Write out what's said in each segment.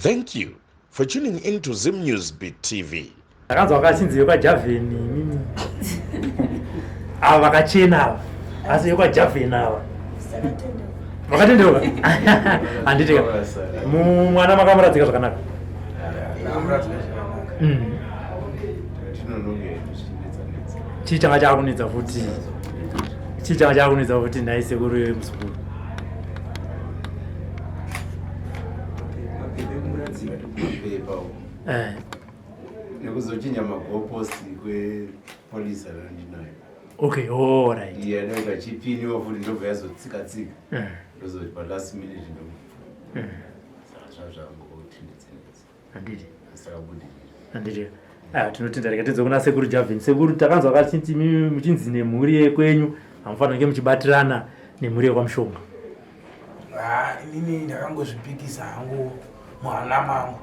Thank you for tuning in to Zim News Beat TV. Ndakanzwa vakachinzi vekwaJaveni imimi. Ava vakachena ava. Asi vekwaJaveni ava. Vakatendeuka. Handiti ka. Mwana makamuradzika zvakanaka. Chii changa chakunetsa futi? Chii changa chakunetsa futi nhai sekuru yemuzukuru? Eh. Nekuzochinja magopost kwepolisi andinayo. Okay, all right. Iye anoita chipiniwa futi ndobva yazotsika tsika. Eh. Ndozoti pa last minute ndo. Eh. Saka zvazvangotinditsinitsi. Handiti. Handiti. Ah, tinotenda rega tinzwe kuna sekuru Javin. Sekuru takanzwa kachinzi muchinzi nemhuri yekwenyu hamufanira kunge muchibatirana nemhuri yekwaMushonga. Ah, inini ndakangozvipikisa hangu muhana mangu.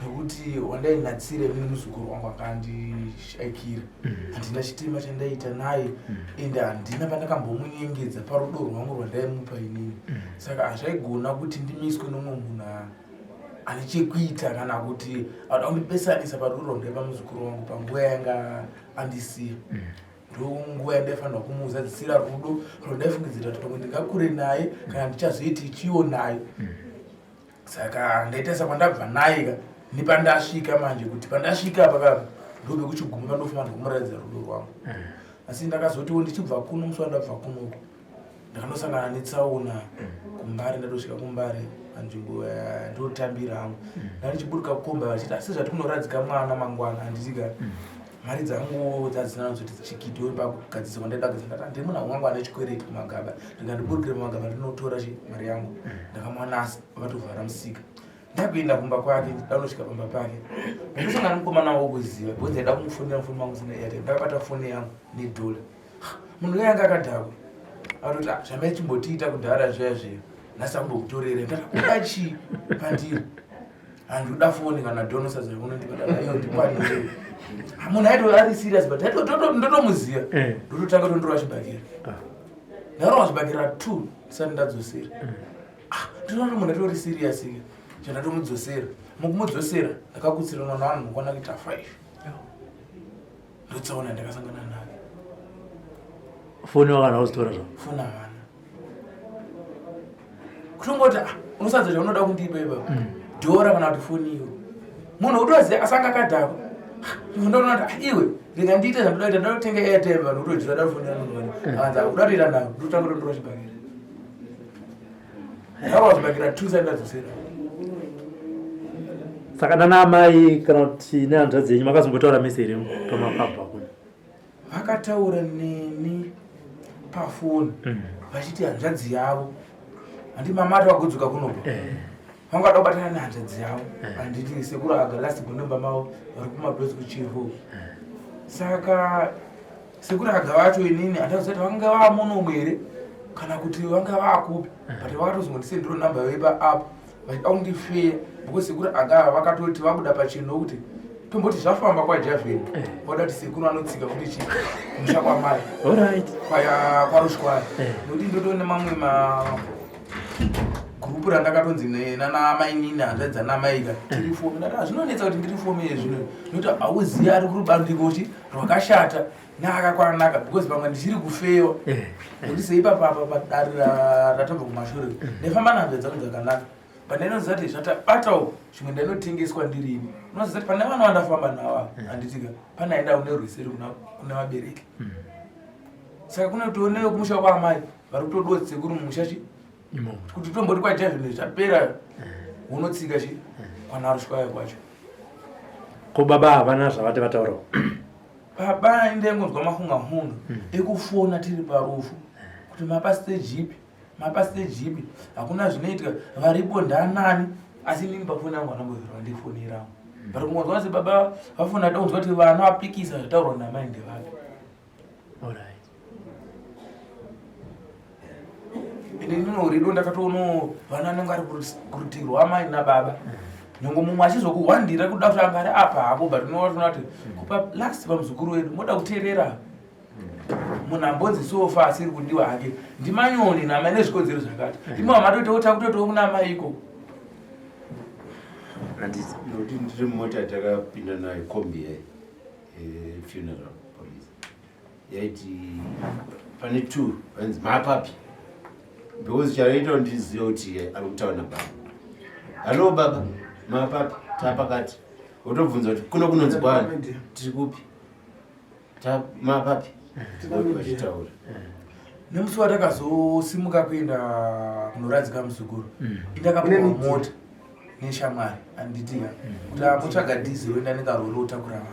Nekuti wandainatsira inini muzukuru wangu akandishaikira. Handina chitema chandaiita naye ende handina pandakambomunyengedza parudo rwangu rwandaimupa inini. Saka hazvaigona kuti ndimiswe nomumwe munhu ane chekuita kana kuti anoda kundipesanisa parudo rwandaipa muzukuru wangu panguva yanga andisiya. Ndonguva yandaifanirwa kumuzadzisira rudo rwandaifungidzira kuti pamwe ndingakure naye kana ndichazoiti chiwo naye. Saka ndaitarisa kwandabva naye ka nepandasvika manje kuti pandasvika apa ka ndopekuchiguma pandofanirwa kumuratidza rudo rwangu. Asi ndakazotiwo ndichibva kuno musi wandabva kunoku ndakanosangana netsaona kuMbare, ndatosvika kuMbare panzvimbo yandotambira hangu. Ndandichiburuka komba vachiti asi zvati kunoradzika mwana mangwana handiti ka mari dzangu dzadzina zoti chikiti pakugadzisa kwandaida kugadzisa ndati handiri munhu wangu ane chikwereti kumagaba ndingandiburukire mumagaba ndinotora chi mari yangu. Ndakamuwana vatovhara musika. Ndakuenda kumba kwake, ndanosvika pamba pake ndosangana nemukomana wokuziva because ndaida kumufonera mufoni mangu sina airtime. Ndakabata foni yangu nedhola. Munhu uya anga akadhakwa atoti ah, zvamaichimbotiita kudhara zviya zviya nhasi ambokutorere. Ndati kuda chii pandiri? Handikuda foni kana dhonosadza unondibata iyo ndikwanire. Munhu aito ari serious but ndotomuziva. Ndototanga tondorova chibhakera. Ndarova chibhakera 2 ndisati ndadzosera. Ndinoona munhu atori serious ke. Chandatomudzosera. Mukumudzosera ndakakutsira mwana wangu mukwana kuita 5. Ndotsaona ndakasangana naye. Foni wakana uzitora zvo. Foni havana. Kutongoti unosadza chaunoda kundipa ipapo. Dhora kana kuti foni iyo. Munhu utoziva asanga akadhakwa. Ndoona kuti iwe rega ndiite zvandoda kuita, ndoda kutenga airtime vanhu kutodyira da foni yangu vanhu. Akanzi akuda kutoita nayo, ndotanga kutondora chibhakera. Ndawa chibhakera 2 sati ndadzosera. Saka nana amai kana kuti nehanzvadzi yenyu makazombotaura mese here pamakabva kuno? Vakataura neni pafoni vachiti hanzvadzi yavo handi mama ati vagodzoka kunobva vangada kubatana nehanzvadzi yavo handiti sekuru aga last gondomba mavo vari kumadozi kuchirwo. Saka sekuru aga vacho inini handaziva kuti vanga vamunomu here kana kuti vanga vakupi, but vakatozongondisendero namba yavo app vachida kundifeya because sekuru aga vakatoti vabuda pachena kuti tomboti zvafamba kwaJaveni voda kuti sekuru anotsika kuti chi kumusha kwamai kwaRushwaya. Nokuti ndotoone mamwe ma gurupu randakatonzi nana mainini hanzvadzi dzanamaika tiri fomi. Ndati zvinonetsa kuti ndiri fomi yezvino nokuti hauzivi ari kurubandiko chi rwakashata neakakwanaka because pamwe ndichiri kufewa. Nokuti seipapa padare ratabva kumashure ndaifamba nahanzvadzi dzangu dzakanaka pandainoziva kuti zvatabatawo zvimwe ndainotengeswa ndirini. Unoziva kuti pane vana vandafamba navo handitika pane aenda kune rweseri kuna vabereki. Saka kune kutionewo kumusha kwaamai vari kutodiwa sekuru mumusha chi kuti tomboti kwaita zvinhu zvapera unotsika chi kwanarushwaya kwacho. Ko baba havana zvavati vataurawo? Baba ndaingonzwa mahunga hunga ekufona tiri parufu kuti mapa stage ipi, mapa stage ipi, hakuna zvinoitika varipo ndanani. Asi inini pafoni yangu anambozvirwa vandifonerawo. But kungonzwa kuti baba vafona ndakunzwa kuti vana vapikisa zvataurwa namai ndevapi. Ende ndinorido ndakatoonawo vana vanenge vari kurutivi rwamai nababa. Nyongo mumwe achizokuhwandira kuda kuti anga ari apa hapo, but unoona kuti kupa last pamuzukuru wedu moda kuteerera. Munhu ambonzi sofa asiri kudiwa hake ndimanyoni namai nezvikodzero zvakati. Imo hamatoitawo takutoitawo kuna amai ikoko. Handiti Nokuti ndiri mumota yatakapinda nayo, kombi yayi funeral police yaiti pane two vanzi mapapi, because charaita kuti ndizive kuti ari kutaura nababa. "Hallo baba, mapapi?" "Tapakati." Wotobvunza kuti kuno kunonzi kwani, tiri kupi, mapapi, vachitaura. Nemusi watakazosimuka kuenda kunoradzika muzukuru, indakapiwa mota neshamwari, anditika kuti ambotsvaga dhizeri oenda nekarori otakura vanhu.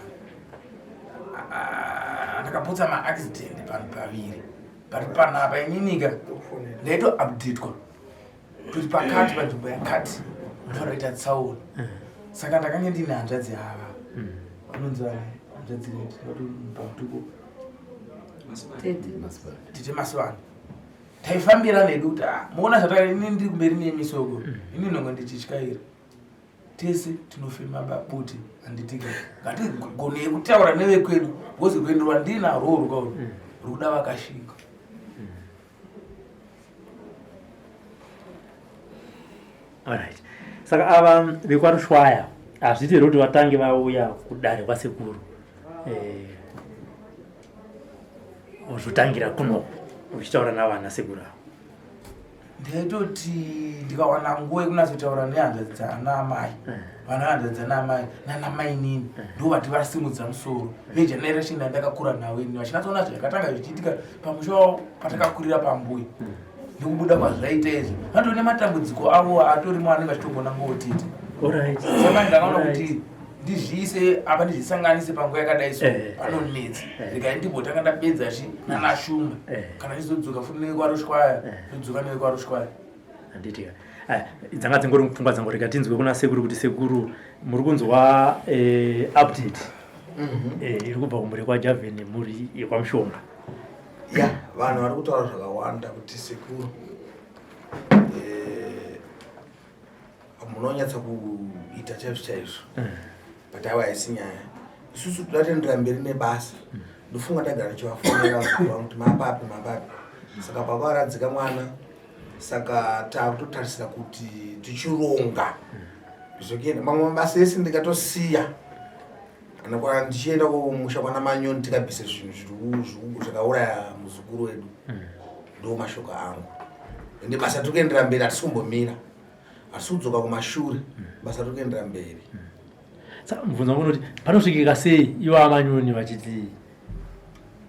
Ah, ndakapotsa maaccident panhu paviri, but panapa ininika ndaitoupdatwa kuti pakati panzvimbo yakati unofanira kuita tsaona. Saka ndakange ndine hanzvadzi ava vanonzi vani, hanzvadzi pamutuko. Tete Masivano. Taifambira nedu kuti, ah, muona zvataka, ini ndiri kumberi nemisoko, ini nongo ndichityaira, tese tinofema babuti, handitika ngatigonei kutaura nevekwedu, because rwendo rwandinarwo rukauru rukuda vakashinga. Alright, saka ava vekwaRushwaya hazviiti here kuti vatange vauya kudare kwasekuru, vozotangira kuno uchitaura navana sekuru ava? Ndaitoti ndikawana nguva yekunatsotaura nehanzvadzi dzana amai, vana hanzvadzi dzana amai nana mainini, ndo vati vasimudza musoro vegeneration yandakakura navo ini, vachinatsoona zvakatanga zvichiitika pamusha wavo patakakurira pambuya nekubuda kwazvaita izvi, vanotone matambudziko avo atorimo anenge achitogona ngotiti. Saka ndakaona kuti ndizviise apa, ndizvisanganise panguva yakadai so panonetsa. Regai ndimbotanga ndapedza chi nana Shumba, kana ndizodzoka futi nekwaRushwaya, ndodzoka nekwaRushwaya. Handiti dzanga dzingori pfungwa dzangu. Rega tinzwe kuna sekuru kuti, sekuru, muri kunzwa update iri kubva kumhuri kwaJaven nemhuri yekwaMushonga? Ya, vanhu vari kutaura zvakawanda kuti sekuru, munonyatsa kuita chaizvo chaizvo, but aiwa, haisi nyaya. Isusu toda toendera mberi nebasa. Ndofunga ndagara ndichivafonera vangu kuti mapapi, mapapi. Saka pavaradzika mwana, saka taakutotarisira kuti tichironga zvekuenda mamwe mabasa ese, ndikatosiya kana kwa ndichienda kumusha kwana Manyoni, tikabvise zvinhu zvakauraya muzukuru wedu. Ndo mashoko angu, ende basa tiri kuendera mberi, hatisi kumbomira, hatisi kudzoka kumashure, basa tiri kuendera mberi. Saka mubvunzo wangu unoti panosvikika sei ivo aManyoni vachiti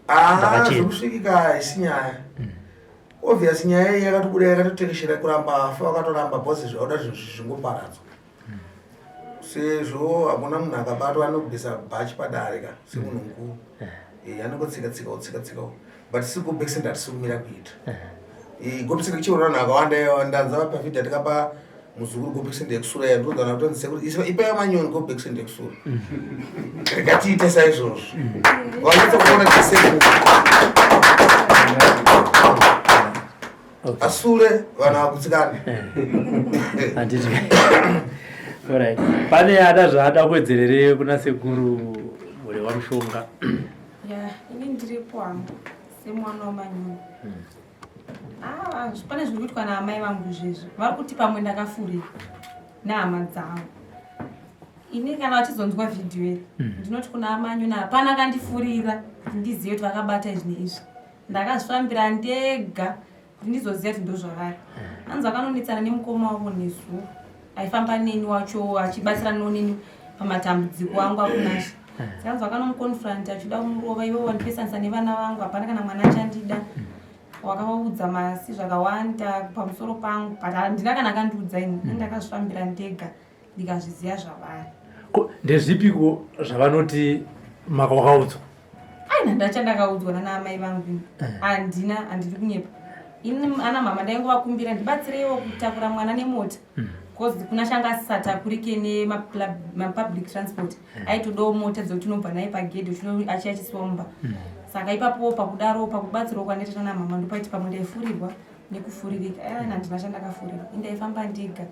Ah, ndakachena? Zvekusvikika haisi nyaya. Obvious, nyaya iyi yakatobuda, yakatotekeshera, kuramba afa vakatoramba, because zvauda zvinhu zvingoparadzwa, sezvo hakuna munhu akabatwa anobvisa bhachi padare ka semunhu mukuru. Anongotsika tsikawo, tsika tsikawo, but tisi go back send, hatisi kumira kuita go back send. Kuchiona vanhu vakawanda, ndanza pavhidha tikapa muzukuru go back send yekusura, yandinodzana kutonzi sekuru ipai Manyoni go back send yekusura. Rega tiite saizvozvo, vanyatsa kuona kuti sekuru asure, vanhu vakutsikana. Handiti, alright, pane ada zvaada kuwedzerere kuna sekuru mhuri waMushonga? Ya, ini ndiripo hangu semwana waManyoni. Ah, pane zviri kuitwa naamai vangu izvezvi, vari kuti pamwe ndakafurira nehama dzavo. Ini kana vachizonzwa vhidhiyo iri, ndinoti kuna aManyoni, hapana kandifurira kuti ndizive kuti vakabata izvi neizvi. Ndakazvifambira ndega kuti ndizoziva kuti ndozvavari. Anzi vakanonetsana nemukoma wavo nezuro aifamba neni wacho, achibatsiranawo neni pamatambudziko angu akunasha. Saka anzi vakanomuconfront achida kumurova, ivo wandipesanisa nevana vangu, hapana kana mwana achandida. Wakavaudza masi zvakawanda pamusoro pangu, but handina kana akandiudza ini. Ini ndakazvifambira ndega, ndikazviziva zvavari. Ko, ndezvipiko zvavanoti wakaudzwa? Aina ndachandakaudzwa nana amai vangu ini. Handina, handidi kunyepa ini. Ana mama ndaingovakumbira, ndibatsireiwo kutakura mwana nemota, because kuna shanga asisatakurike nemapublic transport, aitodawo mota dzekuti unobva naye pagedhi achiachisiwa mumba. Saka ipapo pakudaro, pakubatsirwa kwandaita nana mama, ndopaiti pamwe ndaifurirwa nekufuririka. Aiwa, handina chandakafurirwa, indaifamba ndega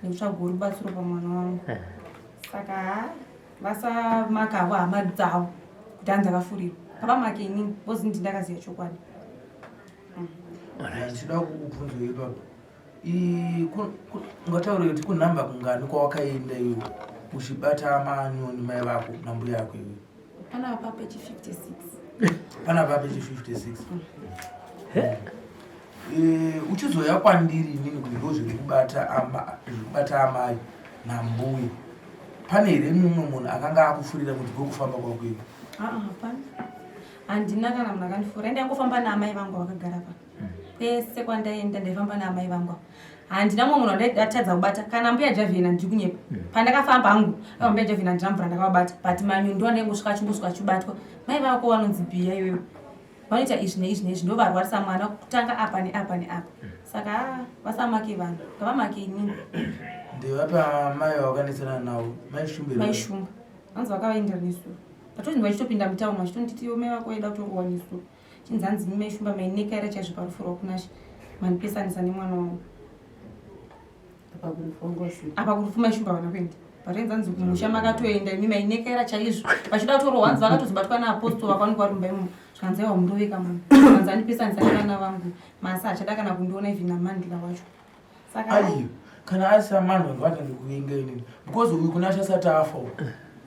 nekutsvagawo rubatsiro pamwana wangu. Saka ha, vasamakavo hama dzavo kuti hanzi akafurirwa, ngavamake inini, because ndi ndakaziva chokwadi. Ndichida kukubvunzwa ipapo. Ungataure kuti kunhamba kungani kwawakaenda iwe? Uchibata manyoni mai vako nambuya yako iwe? Panapa papeji 56. Panapa papeji 56. Eh, uchizoya kwandiri inini kuti ndo zviri kubata kubata amai nambuya, pane here mumwe munhu akanga akufurira kuti kwekufamba kwako iwe? Ah, hapana, handina kana munhu akandifura. Ndaingofamba naamai vangu vakagara pa kwese kwandaenda, ndaifamba naamai vangu ava. Handina mumwe munhu wandatadza kubata, kana mbuya Javhena. Ndiri kunyepa? Pandakafamba hangu ava mbuya Javhena, handina mvura ndakavabata, but manyundo andaingosvika achingosvika achibatwa, mai vako vanonzi bhiya iwewe, vanoita izvi neizvi neizvi, ndo varwarisa mwana kutanga apa neapa neapa. Saka ah, vasamake vanhu, ngavamake inini. Ndevapi amai vakanetsana navo? Mai Shumba? Mai Shumba hanzi vakavaendera nesu, patoti vachitopinda mutauni vachitonditi, "Iwe, mai vako vaida kutorohwa nesu." Chinzi hanzi, "Mai Shumba mainekaira chaizvo parufu rwaKunashe, manipesanisa nemwana wangu." Apa kurufu mai Shumba vana kuenda, but hanzi kumusha makatoenda imi, mainekaira chaizvo vachida kutorohwa. Hanzi vakatozobatwa naapostle vakwanikwa rumba imomo, zvikanzi, "Aiwa, muroveka munhu." Hanzi andipesanisa nevana vangu, masi achada kana kundiona, even naMandla wacho. Saka Aiyo, kana asi amanhu vanhu vatange kuvenga inini, because uyu Kunashe asati afa uyu,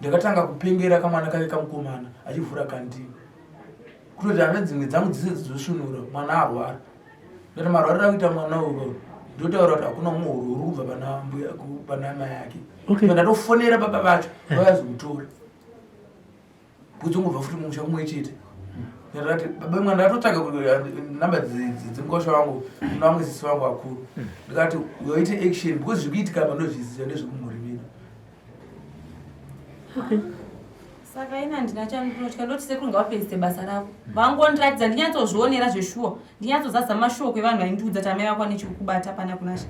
ndakatanga kupengera kamwana kake kamukomana achivhura kandini, kutoti hana dzimwe dzangu dzise dzosvinura. Mwana arwara, ndati marwariro akuita mwana uyu, ndotaura kuti hakuna muhoro uri kubva pana mbuya, pana mai ake. Ndatofonera baba vacho, vakazomutora kudzongobva futi mumusha kumwe chete. Ndakati baba mwana, ndatotsvaga namba dzemukosha wangu kuna vamwe sisi vangu vakuru, ndikati uyoite action because zviri kuitika apa ndozviziva, ndezvekumhuri medu. Saka ina handina chandinotya, ndoti sekuru ngavapedzise basa ravo, vangondiratidza ndinyatsozvionera zveshuwa, ndinyatsozadza mashoko evanhu vaindiudza kuti amai vako ane chikukubata pana Kunashe.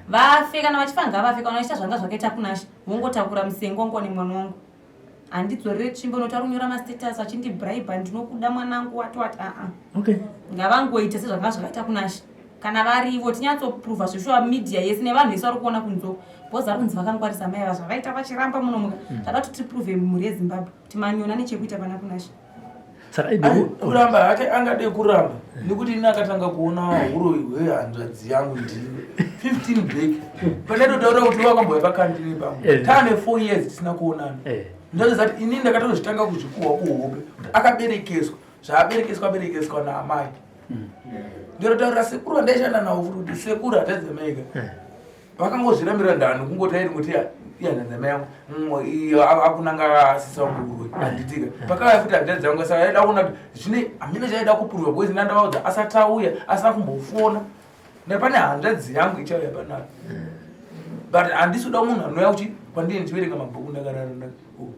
Vafe, kana vachifa ngavafe, kana vachiita zvanga zvakaita Kunashe, vongotakura musengo wangu nemwana wangu. Handidzorere tsvimbo nokuti ari kunyora mastatus achindibraiba, "Ndinokuda mwanangu," wati wati, aa. Ngavangoita sezvanga zvakaita Kunashe kana varivo, tinyatsoprova zveshuwa, media yese nevanhu vese vari kuona kunzoko, because vari kunzi vakangwarisa mai ava, zvavaita vachiramba munomuka. Tada kuti tiprove mhuri yeZimbabwe kuti manyona nechekuita pana Kunashe. Saka Kuramba hake angade kuramba, nekuti ini akatanga kuona uroyi hwehanzvadzi yangu ndini 15 back pandaitotaura kuti wakambouya pakandini pamwe. Taane 4 years tisina kuonana. Ndozati ini ndakatozvitanga kuzvikuhwa kuhope kuti akaberekeswa zvaaberekeswa, aberekeswa naamai. Ndototaurira sekuru vandaishanda navo futi kuti sekuru hatadzemaika vakangozvirambira ndani kungoti aiti kuti ihanzvadzi yangu iyo akunanga sisa wangu urwe, handitika pakauya futi hanzvadzi yangu. Saka aida kuona kuti zvine hamina chaida kupurwa, because nandavaudza asati auya, asina kumbofona, ndati pane hanzvadzi yangu ichauya panapa, but handisi kuda munhu anouya kuti kwandiri ndichiverenga mabhuku ndakarara. Oh.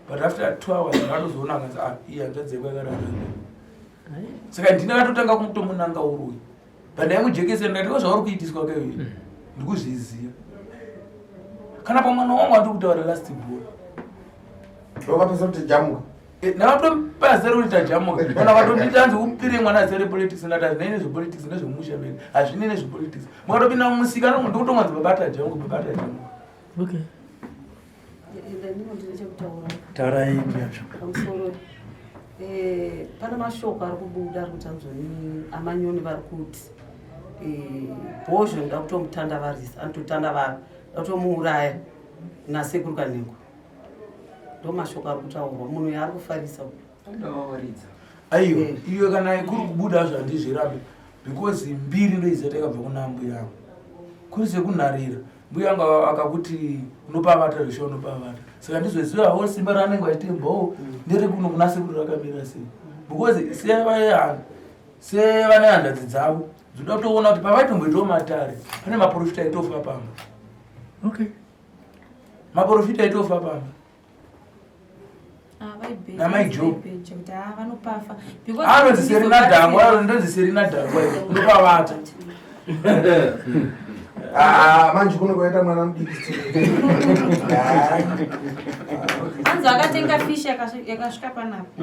But after 2 hours ndakatozoona akanzi, "Ah, iyi hanzvadzi yako yakarara." Saka ndinakatotanga kumutomunanga uroyi, but ndaimujekesera, ndikati ko zvauri kuitiswa kaiwe ndikuzviziva, kana pamwana wangu andiri kutaura last ball. Wakapesa kuti jamuka. Ndakatopa zero kuti tajamuka, kana vakatonditi anzi upire mwana zero politics, ndati hazvinei nezvepolitics, nezvemusha mene, hazvinei nezvepolitics. Mukatopinda mumusika ndikutomanzi baba tajamuka, baba tajamuka. Okay. Ndinenge ndine chekutaura. Taurai, mbuya. Pamusoro pane mashoko ari kubuda ari kuti anzoni amanyoni vari kuti Bhozho nda kutomutandavarisa, anototandavara, nda kutomuuraya nasekuru Kanhengo. Ndo mashoko ari kutaurwa, munhu yaari kufarisa. Aiwa, iwe kana kuri kubuda hazvo handizvirambi, because mbiri ndoiziva takabva kuna mbuya yangu, kuri sekunharira mbuya yangu akakuti unopavata zvisha unopavata. Saka ndizozivawo simba raanenge vachitembawo nderekuno kuna sekuru rakamira sei, because sevane hanzvadzi dzavo dzoda kutoona kuti pavaitomboitawo matare pane maprofita aitofa pamba. Maprofita aitofa pamba. Namai Joe. Kuti vanopafa. Anonzi Serina Dhangwa, ndonzi Serina Dhangwa, unopavata. Ah, manje kuno kwaita mwana mudiki. Hanzi vakatenga fish yakasvika panapa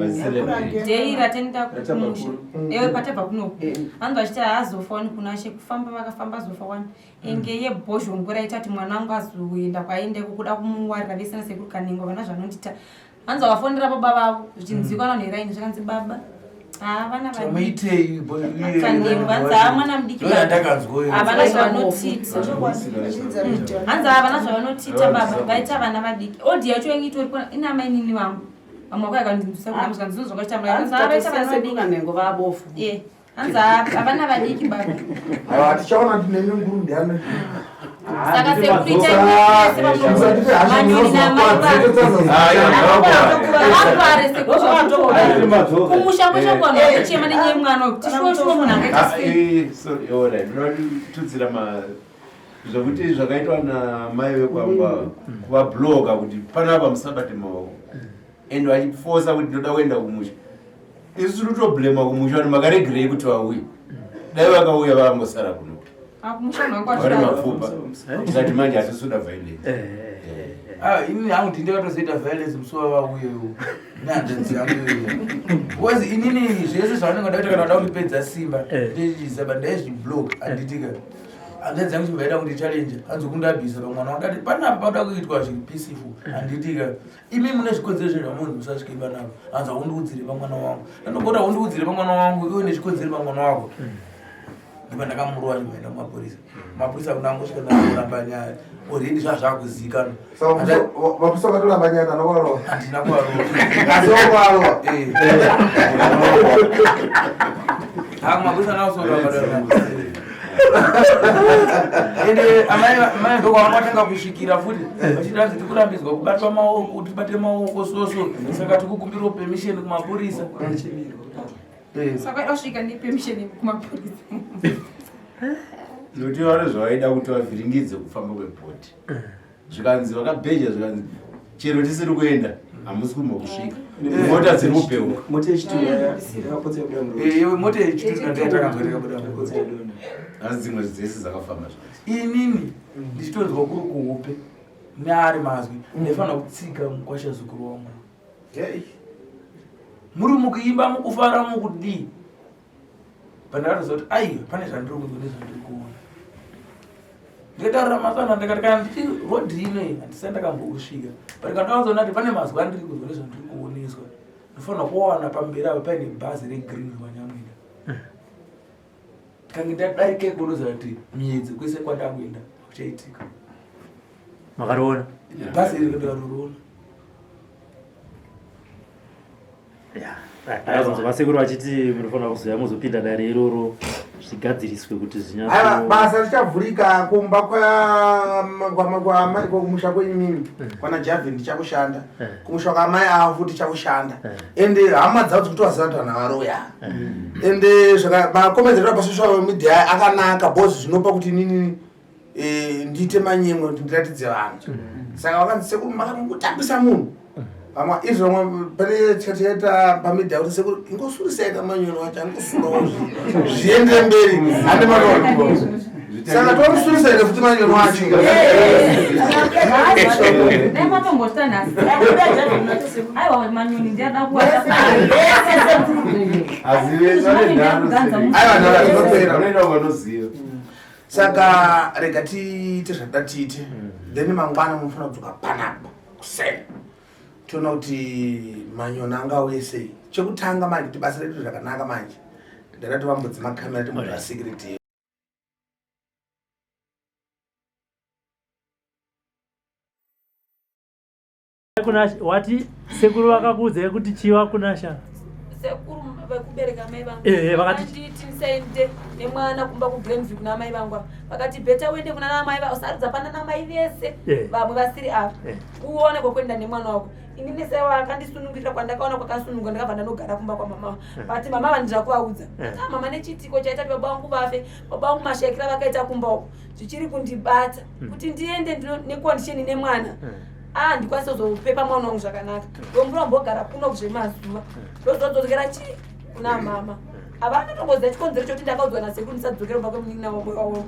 day ratenda kumusha, ewe patabva kunoku. Hanzi vachiti haazofa wani Kunashe, kufamba vakafamba azofa wani, enge yebhozhongo raita kuti mwana wangu azoenda kwaendeko kuda kumuwarira vese nasekuru Kanengo vana zvanondita. Hanzi vakafonera baba vavo zvichinzikwa neraini, zvakanzi, "Baba, Havana Tamuitei vanzaa mwana mudiki ndoyandakanzwa havana zvavanotiita hanzi havana zvavanotiita baba vaita vana vadiki odi yacho yange itoripo ina mainini vangu vamwe vako yakandinzwisa kuamuzwa ndizvo zvakaita hanzi vaita vana vadiki nhengo vabofu Eh, hanzi havana vadiki baba Aiwa, tichaona kuti nemi nguru ndiani. Saka sekuru itai vese manyoni namai vangu vakware sekuru kumusha kweshe kuvanhu vakuchema nenyaya yemwana uyu kuti shuwa shuwa munhu angaita sei tutsira zvokuti zvakaitwa namai vekwamba kuvabloka kuti panapa musabate maoko and vachifosa kuti ndoda kuenda kumusha isu tiri kutoblema kumusha kuti makaregerei kuti vauye dai vakauya vangosara kuno kumusha vanhu vanga vari vachidaro mapfupa tikati manje hatisuda violence Ah, inini hangu ndini ndakatozoita violence musi wavauyewo nehanzvadzi yangu iyoyo because inini zvese zvavanenge vada kuita kana vada kundipedza simba ndechiziva but ndaizviblock handitika hanzvadzi yangu chibva yaida kundichallenge hanzi kundabhisa pamwana wangu ndati panapa pada kuitwa zviri peaceful handitika imi mune zvikonzero zvenyu zvamunzi musasvike panapa hanzi haundiudzire pamwana wangu ndandogoti haundiudzire pamwana wangu iwe nechikonzero pamwana wako ndibva ndakamurova chimboenda kumapurisa mapurisa kuna angosvika ndakuramba nyaya already zvaa zvakuzikanwa Saka mapurisa vakatoramba nyaya kana kuvarova. handina kuvarova Asi wakuvarova. ha mapurisa anakusoramba ende amai amai ndokwavanga vatanga kusvikira futi vachiti hanzi tikurambidzwa kubatwa maoko kuti tibate maoko soso saka tikukumbirawo permission kumapurisa saka ida kusvika nepermission kumapurisa nokuti vane zvavaida kuti vavhiringidze kufamba kwebhoti zvikanzi vakabheja zvikanzi chero tisiri kuenda hamusi kumbokusvika mota dziri kubheuka mota yechituru yakapotsa yabuda muroad. Eh, mota yechituru ndatakanzwa tikabuda Yakapotsa yadonha. asi dzimwe dzese dzakafamba zvadzo inini ndichitonzwa kuri kuhope neari mazwi ndaifanira kutsika mukwasha zukuru wangu muri mukuimba mukufara mukudii pandakatoziva kuti aiwa pane zvandiri kunzwa nezvandiri kuona ndikataurira masana ndikati kana ndichi rodhi inoyi handisati ndakambokusvika but kana ndakazoona kuti pane mazwi andiri kunzwa nezvandiri kuoneswa ndofanira kuwana pamberi apa paine bhazi regreen rwanyamwida kange ndadarika ikonoziva kuti miedzo kwese kwandakuenda kuchaitika makariona bhazi iri ndikatoriona ndakazonzwa vasekuru vachiti munofanira kuzoya muzopinda dare iroro zvigadziriswe kuti Aiwa, zvinyatso basa richavhurika kumba kumusha kwenyu mimi kwana Javin ndichakushanda kumusha kwamai avo futi tichakushanda ende hama dzavo dzikutovaziva kuti vanhu varoya ende makomenzero pasocial media akanaka bcause zvinopa kuti inini ndiite manyemwe kuti ndiratidze vanhu saka vakanzi sekuru makangotambisa munhu vamwe izvo vamwe pane chatichaita pamedia kuti sekuru ingosurisai kamanyoni wacho angosurawo zviende mberi hande matoa saka tomusurisa ere futi manyoni wacho dai matombosvita nhasi aiwa manyoni ndiada kuwata asi vane nharo Aiwa, nharo dzinopera. vanoenda vanoziva saka rega tiite zvatida tiite then mangwana munofanira kudzoka panapa kuseni toona kuti manyoni angauye sei chekutanga manje kuti basa redu zvakanaka manje ndada tivambudze makamera timbotora security Kuna wati sekuru vakakuudzai kuti chiwa kunasha sekuru vekubereka mai vangu Eh, vakati- Vanditi ndisaende nemwana kumba kuGlenview kuna mai vangu ava. Vakati bheta uende kuna namai va usarudza pana namai vese Eh. vamwe vasiri ava Eh. uone kwekuenda nemwana wako inini sewa akandisunungurira kwandakaona kwakasununga ndakabva ndanogara kumba kwamama but mama vandira kuvaudza Eh. ah mama nechiitiko chaita kuti baba vangu vafe baba vangu mashayikira vakaita kumba uko zvichiri kundibata kuti ndiende necondition nemwana ah ndikwanise kuzopepa mwana wangu zvakanaka ndomvura mbogara kuno zvemazuva ndozodzokera chii kuna mama havana tongoziva chikonzero chokuti ndakaudzwa nasekuru ndisadzokera kumba kwemunin'ina wangu wavo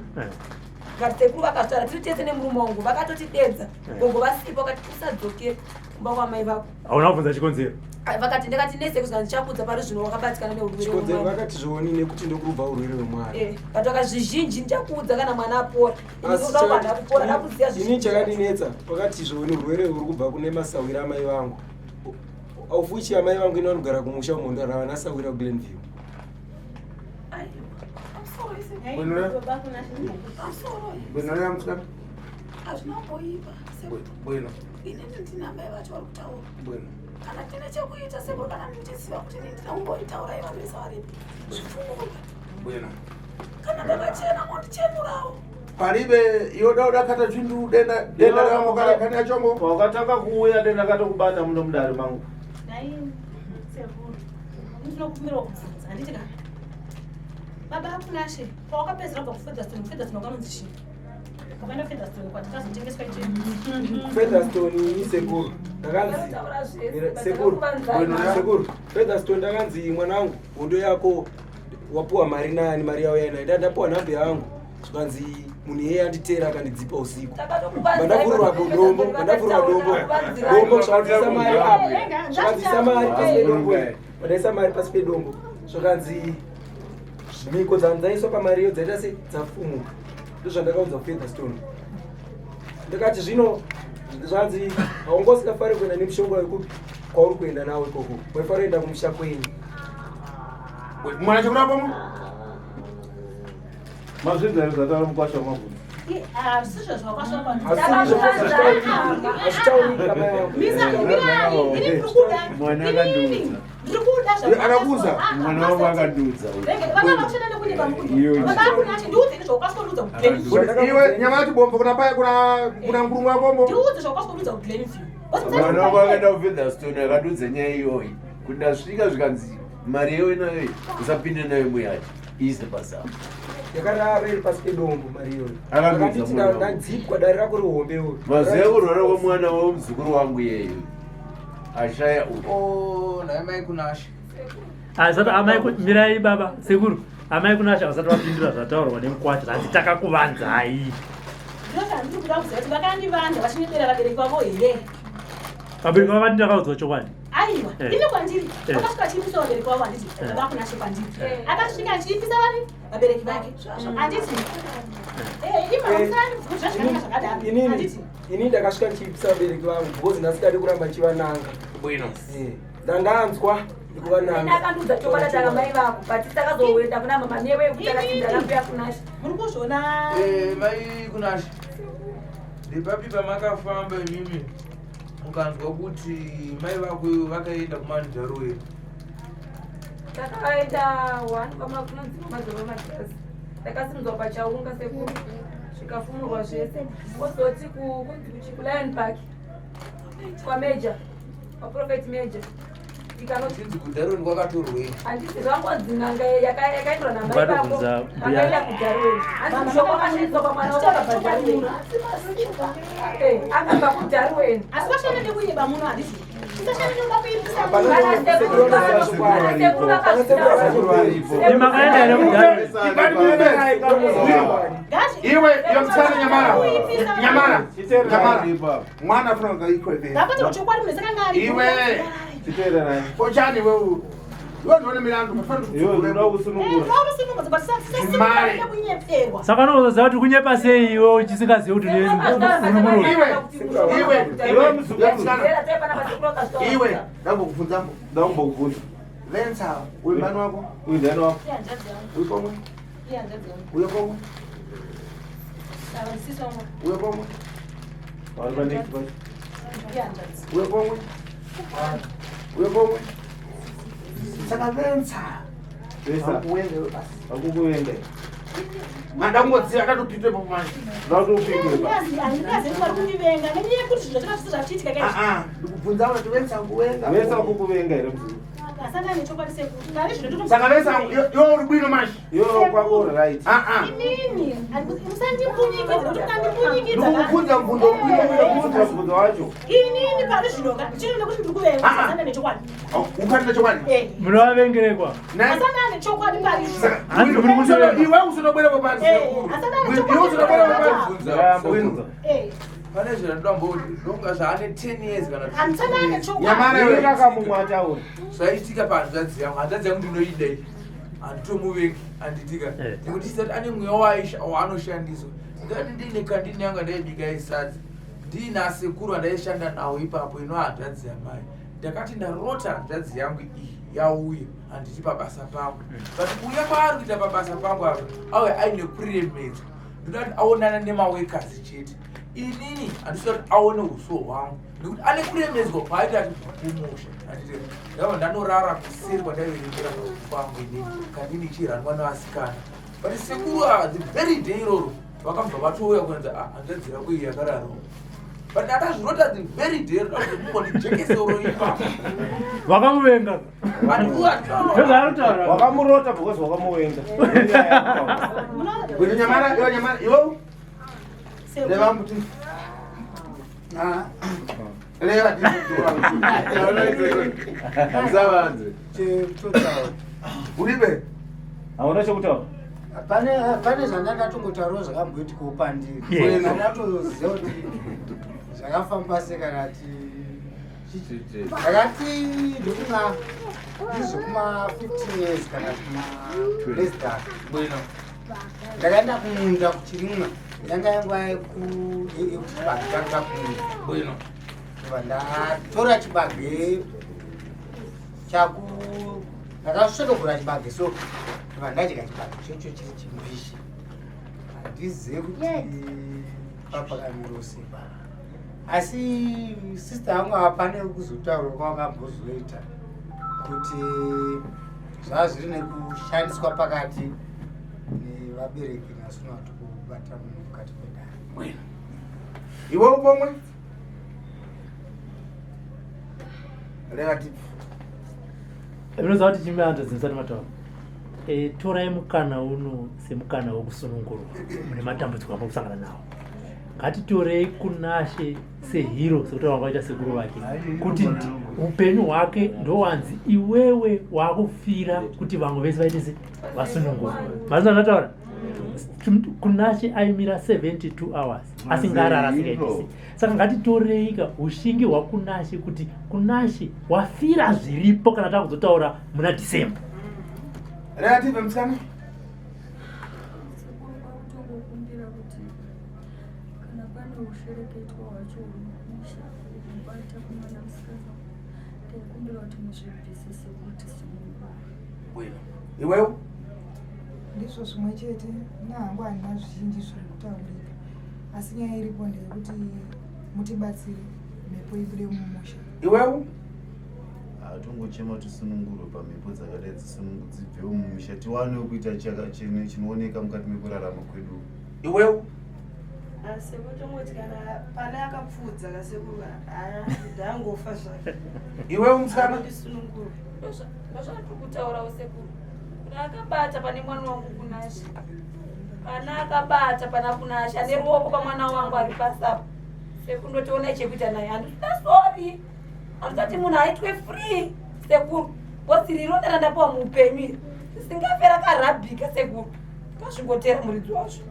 ngati sekuru vakasvara tiri tese nemurume wangu vakatotidedza gogo vasipo vakati usadzokere kumba kwamai vako hauna kubvunza chikonzero Ai, vakati ndakati neseko zvikati ndichakudza pari zvino wakabatikana neurwere chikonzero hwemwana. vakati zvioni nekuti ndokurubva urwere hwemwana Eh, but vaka zvizhinji ndichakuudza kana mwana apora Asi inoda kuhanda kupora dakuziva ini chakandinetsa pakati zvioni urwere huri kubva kune masahwira amai vangu Aufuchi amai vangu ino vanogara kumusha uMhondoro havana sawira kuGlenview. Bwino musikana. Hazvina kumboipa sekuru. Bwino. Inini ndina amai vacho vari kutaura. Bwino. Kana tine chekuita sekuru, kana muchiziva kuti inini ndina kumboitaura ivanhu vese varipo, zvipfumurwe. Bwino. Kana ndakachena mondichenurawo. Palibe yoda udakata chindu denda denda rangu kana kana chombo. Wakatanga kuuya denda katokubata muno mudare mangu. Nhai sekuru, ndinokumbirawo kubvunza, handiti ka? Baba aKunashe, pawakapedzera kubva kuFeatherstone, kuFeatherstone wakanonzi chii? Wakaenda kuFeatherstone kwatakazotengeswa ichii? Featherstone ini sekuru ndakanzi sekuru sekuru Featherstone ndakanzi mwana wangu hondo yako wapuwa mari nani mari yauya nayo ndapuwa nhamba yangu zvikanzi munhu iyeye anditeera akandidzipa usiku mandavhurwa dombo mandavhurwa dombo dombo zvakanzisa mari apo zvakanzisa mari pasi pedombo mandaisa mari pasi pedombo zvakanzi mhiko dzandaiswa pamari iyo dzaita se dzafumuka. Ndozvandakaudza kuFeatherstone. Ndakati zvino zvanzi haunga usingafari kuenda nemushonga wekupi kwauri kuenda nawo ikoko, waifanira kuenda kumusha kwenyu. Mwana chekurapa mu? Mazvinzwa here zvataura mukwasha wamabvunza? Hazvisizvo zvawakasvaka. Hazvitaurika mai vangu. Misa, mirai, ini ndiri kuda. Mwana akandiudza. Ndiri kuda. Akakuudza? Mwana wangu akandiudza. Vana vakushanda nekunyeba mukundu. Iyo. Baba aKunashe, ndiudze zvawakasvika kuGlenview. Iwe nyama yacho bombo kuna paya kuna kuna ngurungu wako. Ndiudze zvawakasvika kuGlenview. Mwana wangu akaenda kuFeatherstone akadudza nyaya iyoyi kuti ndasvika zvikanzi mari yewe nayo usapinde nayo muyacho iise pasamo. Yakarara iri pasi pedombo mari iyoyo. Akandiudza Akanditi mwana wangu. ndadzipwa dare rako rihombe uyu. Mazuva ekurwara kwemwana wemuzukuru wangu iyeyo ashaya uyu. Oh, nhai mai Kunashe. Asati amai mirai baba sekuru, amai Kunashe vasati vapindura zvataurwa nemukwasha zvanzi takakuvanzai. Ndinoti kuda kuziva kuti vakandivanza vachinyepera vabereki vavo here? Vabereki vavo vati ndakaudzwa chokwadi. Aiwa, ini kwandiri akasvika achiipisa vabereki vavo, handiti? Baba aKunashe kwandiri akasvika achiipisa vari vabereki vake, handiti? Imausani zvazvikanaka zvakadaro, Inini handiti? Inini ndakasvika ndichiipisa vabereki vangu because ndasikadi kuramba ndichivananga. Bwino. Ndandanzwa ndikuvananga. Akandiudza chokwadi ataka mai vako, but takazoenda kuna mama newe yekuti akatindana mbuya Kunashe. Muri kuzviona? Mai Kunashe, ndepapi pamakafamba imimi mukanzwa kuti mai vako vakaenda kumanjaruwe? Takaenda one kwamakunonzi kwamadzoro majasi, takasimudzwa pachaunga sekuru, zvikafumurwa zvese. Kozoti kunzi kuLion Park kwameja kwaProphet Meja ikanoti Chinzi kuDaroni kwakatorwei? Handiti zvangonzi n'anga yakaendwa namai vako Ukatobvunza mbuya. vakaenda kuDarweni, hanzi mushonga wakashandiswa pamwana wako akabva Darweni, akabva kuDarweni. Asi vashanda nekunyeba muno, handiti? Usashanda nekuda kuipisa. Makaenda here kuDarweni? Iwe yomtsana nyamara. Nyamara. Nyamara. Mwana afuna ngaikweve. Ndapati chokwadi munhu sakanga Iwe. Kochani wewe. Iwe ndione milandu Iwe unoda kusunungura. Mari. kunyeperwa. Saka unozoziva kuti kunyepa sei iwe uchisingazivi kuti uri muroyi? Iwe. Iwe. Iwe muzukuru. Iwe ndambokubvunza mbo. Ndambokubvunza. Vensa uyu mani wako? Uyu ndani wako? Uyu pomwe? Uyo pomwe? Uyo pomwe? Vari panext pacho. Uyo pomwe? Uyo pomwe? Saka vensa. Vensa. Akuwenge wewe basi. Akukuvenga. Mandangodziva akatopindwa ipapo manje. Ndakutopindwa ipapo. Handingazivi vari kundivenga nenyaya yekuti zvinhu zvacho zvisi zvachiitika kaizvi. Ah ah, ndikubvunza kuti vensa kuwenga. Vensa kukuvenga here muzukuru? Asana nechokwadi sekuru, ngari zvino. Saka vensa iwe uri bwino manje. Iwe kwako uri right. Ah ah. Inini musandimbunyikidza nekuti mukandimbunyikidza Ndikukubvunza mubvunzo bwino bwino. Kubvunza mubvunzo wacho. Inini pari zvinoka chino nekuti ndiri kuvenga, asana nechokwadi. Ukati chokwadi. Munovavengerekwa. Asana nechokwadi pari zvino. Hanzi muri kutovenga. Iwe usotobwera papanzi. Asana Iwe usotobwera papanzi. Ndambobvunza. Pane zvandoda ndonga zvaane 10 years kana Handisana nechokwadi. Nyamara iwe. Ndakakamumwe ataura. Zvaitika pahanzvadzi yangu, hanzvadzi yangu ndinoida iyi, handitomuvengi, handitika nekuti isati ane mweya waanoshandiswa. Ndikati ndiine kandini yangu andaibika isadza, ndiina sekuru andaishanda nawo ipapo ino hanzvadzi yamai. Ndakati ndarota hanzvadzi yangu iyi yauya handiti pabasa pangu, but kuuya kwaari kuita pabasa pangu apa auya aine kuremedzwa. Ndoda kuti aonana nemawekazi chete. Inini handisida kuti aone uso hwangu nekuti ane kuremedzwa kwaaita achibva kumusha, handiti? Ndabva ndanorara kuseri kwandaiverengera mabhuku angu inini kandini ichiranwa nevasikana. But sekuru ava, the very day iroro vakabva vatouya kuenza, "Ah, hanzvadzi yako iyi yakararwa." But ndakazvirota the very day, roda kuti mumbondijekesero ipapo. Vakamuvenga. Ndozvaarikutaura. Wakamurota because wakamuvenga. Kuti nyamara, iwe nyamara, iwe. Reva mbuti. Ah. Reva Musavanze. Chekutaura. Uribe. Hauna chekutaura. Pane zvandakatongotaurawo zvakamboitikawo pandiri. Ndatoziva kuti zvakafamba sei kana ti ndakati ndokuma ndizvekuma 15 years kana kuma less than. Ndakaenda kumunda kuchirimwa, yanga yanguva yekuti chibage changa kumunda. Ndobva ndatora chibage chaku ndakasvodogora chibage, so ndobva ndadya chibage chocho chiri chimbishi. Handizive kuti papakamiro sei, asi sister yangu hapane kuzotaura kwawakambozoita kuti zvava zviri nekushandiswa pakati nevabereki nasina kuti kubata munhu mukati pedare. Iwe upomwe. Reva tipi. Unoziva kuti chimwe dzimusati mataura, torai mukana uno semukana wekusunungurwa mune matambudziko amuri kusangana nawo. Ngatitorei Kunashe sehero, sekuti vanga vaita sekuru vake, kuti upenyu hwake ndowanzi iwewe wakufira kuti vamwe vese vaite se vasunungurwa. Mazina ndataura, Kunashe aimira 72 hours asingarara, asingaitisi. Saka ngatitorei ka ushingi hwaKunashe kuti Kunashe wafira zviripo kana takuzotaura muna December. Reva tipi musikana. Sekuru, kwakutongokumbira kuti kana pane ushereketwa hwacho hunomusha hunobata kumwana musikana, ndaikumbira kuti muzvibvise sekuru, tisunungurwe. Bwino. Iwewe. Ndizvo zvimwe chete nahangu, handina zvizhinji zviri kutaurika, asi nyaya iripo ndeyekuti mutibatsire mhepo ibude mumusha. Iwewe. Hatongochema tisunungurwe pamhepo dzakadai, dzibvewo mumusha, tiwanewo kuita chinooneka mukati mekurarama kwedu. Iwewe. Sekuru, tongoti kana pane akapfuudza kasekuru, ndangofa zvake. Iwewe musikana. Ndisunungurwe. Ndozvatiri kutaurawo sekuru, kuti akabata pane mwana wangu Kunashe, pana akabata pana Kunashe ane ruoko pamwana wangu ari pasapa. Sekuru, ndotoona chekuita naye. Handisina sorry, handisati munhu aitwe free sekuru, because rironda randapiwa muupenyu iri risingafe rakarabhika sekuru, kazvingotera muridzi wazvo.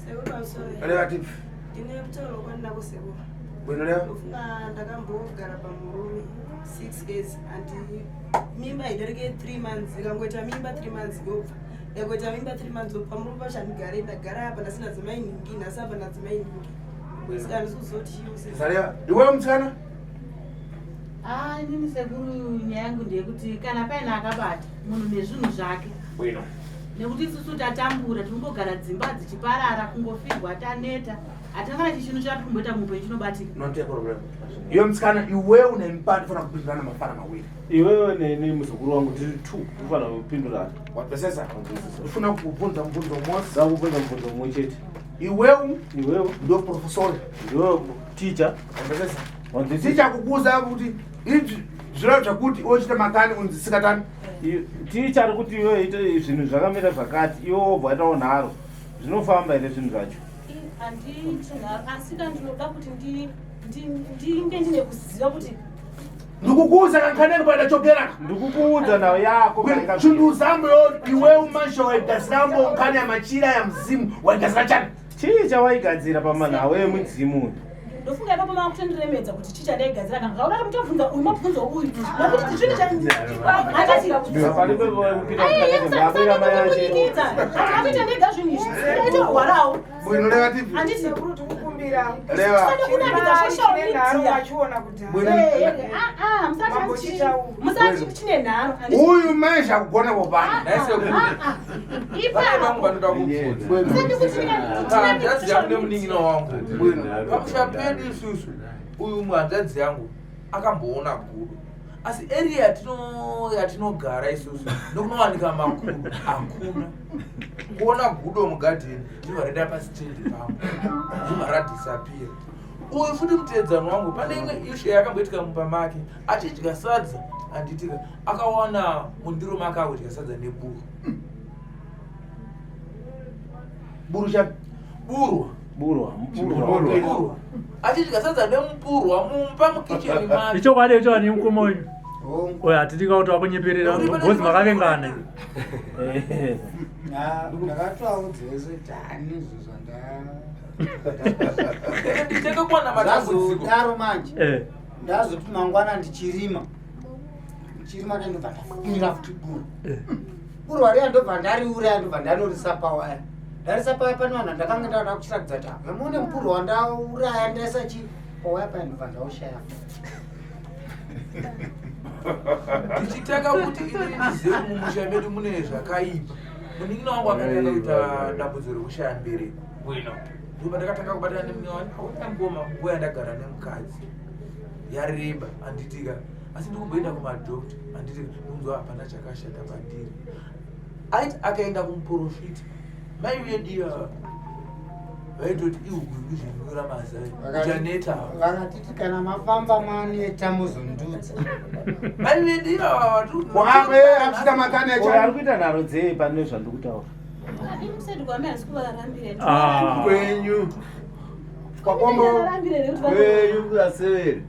Sekuru, sorry. Reva tipi. Ndine mutauro kwandinako sekuru. Bwino, reva. Ndofunga ndakambogara pamurume 6 years, andi mimba idarike 3 months. Ikangoita mimba 3 months yobva, ikangoita mimba 3 months yobva. Murume pacho handigare, ndagara apa ndasina dzimai nhingi, nhasi apa ndadzimai nhingi, saka handisi kuzoti chiyo. Zareva. Iwewe musikana. Ah, inini sekuru, nyaya yangu ndeyekuti kana paine akabata munhu nezvinhu zvake, Bwino. nekuti isusu tatambura, tinongogara dzimba dzichiparara, kungofirwa, taneta, hatina kana chichinhu chati kumboita muupenyu chinobatika. Not a problem. Iwe musikana, iwewe nemupati fanira kupindurana mafana mawiri. Iwewe neni, muzukuru wangu, tiri two, ufanira kupindurana. Wapesesa? Ufuna kubvunza mubvunzo mose. Ndakubvunza mubvunzo mumwe chete. Iwewe. Iwewe. Ndio professor. Ndiwe teacher. Wapesesa? Ticha kukuza kuti izvi zviro zvakuti iwe uchita makani unzi sikatani. Ticha ari kuti iwe ite zvinhu zvakamira zvakati, iwe wobva waitawo nharo. Zvinofamba here zvinhu zvacho? Handiti nharo, asi ka ndinoda kuti ndinge ndine kuziva kuti Ndikukuudza kankaneni kwaenda chokeraka. Ndikukuudza nhau yako. Chundusambo yo iwe umasho waigadzira nkani ya machira ya mzimu waigadzira chani. Chii chawaigadzira pamanhau emudzimu? Ndofunga ipapo mava kutondiremedza kuti chii chandaigadzira. Kana zvaudati mutovhunza uyu mabvunzo uyu, nokuti chinhu chandiakuita ndega zvinhu izvi, aitorwarawo. Bwino, reva tipi. Handiti Sekuru, tikukumbira. Ndokumbira. Reva. Kunakidza social Chine nharo media. machiona kudhara. Eh, eh, ah, ah, musati Mambo chitaura. musati chine nharo handiti? Uyu mai zvakugona popana. Ipapo. Vangu vanoda kubvunza. Hanzvadzi yangu nemunin'ina wangu. Pamusha pedu isusu uyu muhanzvadzi yangu akamboona gudo. Asi area yatinogara isusu ndokunowanika makudo hakuna. Kuona gudo mugadheni ndibva raenda pasitendi pangu. Ndibva radisappear. Uyu futi mutevedzano wangu pane imwe ishu yakamboitika mumba make achidya sadza handitika akawana mundiro make akudya sadza neburu. Buru cha burwa. Burwa. Mupurwa. Achidya sadza nemupurwa mumba mukicheni make. Ichokwadi ichokwadi mukoma wenyu. Oyo hatidi kuti wakunyeperera ngozi makavengana. Ndakatoaudzese tani izvo Nditenge kuwana matambudziko. zvandazodaro manje. Eh. Ndazoti mangwana ndichirima. Ndichirima ndobva ndafunyira futi buru. Burwa riya ndobva ndariuraya ndobva ndanorisa pawaya. Ndarisa pawaya pane vanhu vandakanga ndada kuchiratidza kuti apa muone mupurwa wandauraya ndaisa chi pawaya paya ndobva ndaushaya. Tichitanga kuti inini ndizive kuti mumusha medu mune zvakaipa. Munin'ina wangu akatanga kuita dambudziko rekushaya mbereko. Bwino. Ndipo ndakatanga kubatana nemunin'ina wangu aona ngoma nguva yandagara nemukadzi. Yareba handitika. Asi ndikumboenda kumadhokta handitika ndikunzwa hapana chakashata pandiri. Aiti akaenda kumuprofita mai vedu ivava vaitoti ihuku kuzvinyura mazai uchaneta. Vakatiti kana mafamba maneta muzondudza. Mai vedu ivava Oyo ari kuita nharo dzei pane zvandiri kutaura? Ini musati kwamai handisi kuvarambira. Ah. Kwenyu. Kwakombo. Kwenyu kuseveri.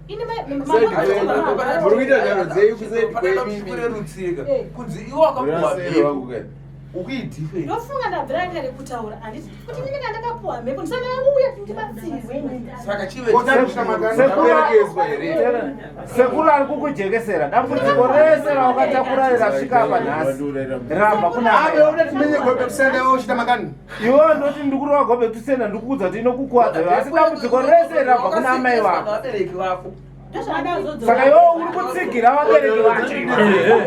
Ini mai Kuseri kwenyu. Muri kuita nharo dzei kuseri kwenyu. Kurerutsika kunzi iwe wakapuwa Muraseri mhepo wangu kani. ukuidhifei Ndofunga ndabvira kare kutaura handiti kuti inini kana ndakapuwa mhepo ndisandauya kuti ndibatsirwe inini. Saka chive Sekuru ari kukujekesera dambudziko rese rawakatakura rasvika apa nhasi ramba kuna Abe uda timenye gobe kusenda uchita makani. Iwe ndoti ndikurova gobe tusenda ndikukuudza kuti inokukuwadza iwe asi dambudziko rese rabva kuna amai vako. Vabereki vako. Saka iwe uri kutsigira vabereki vacho iwe.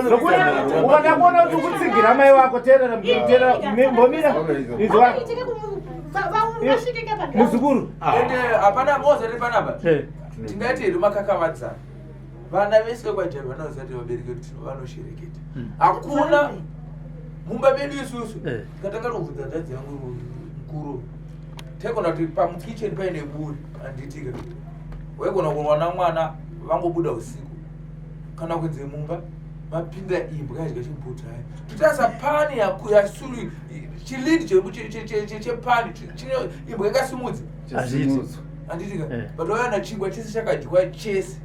Nokuti ukada kuona kuti ukutsigira mai vako teerera teerera mbomira izwa muzukuru. Ende hapana mozati panapa tingaiti hedu makakavadzana vana vese vekwajavi vanoziva kuti vabereki vedu vanoshereketa hakuna mumba medu isusu tikatanga tobvunza hanzvadzi yangu mukuru taigona kuti pamukicheni paine buri handitika waigona kuwana mwana vangobuda usiku kana kunze mumba mapinda imbwa yadya chimbutaya totarisa pani yasuru chilidi chepani chine imbwa yakasimudza Hazviiti. handitika but waiona chingwa chese chakadyiwa chese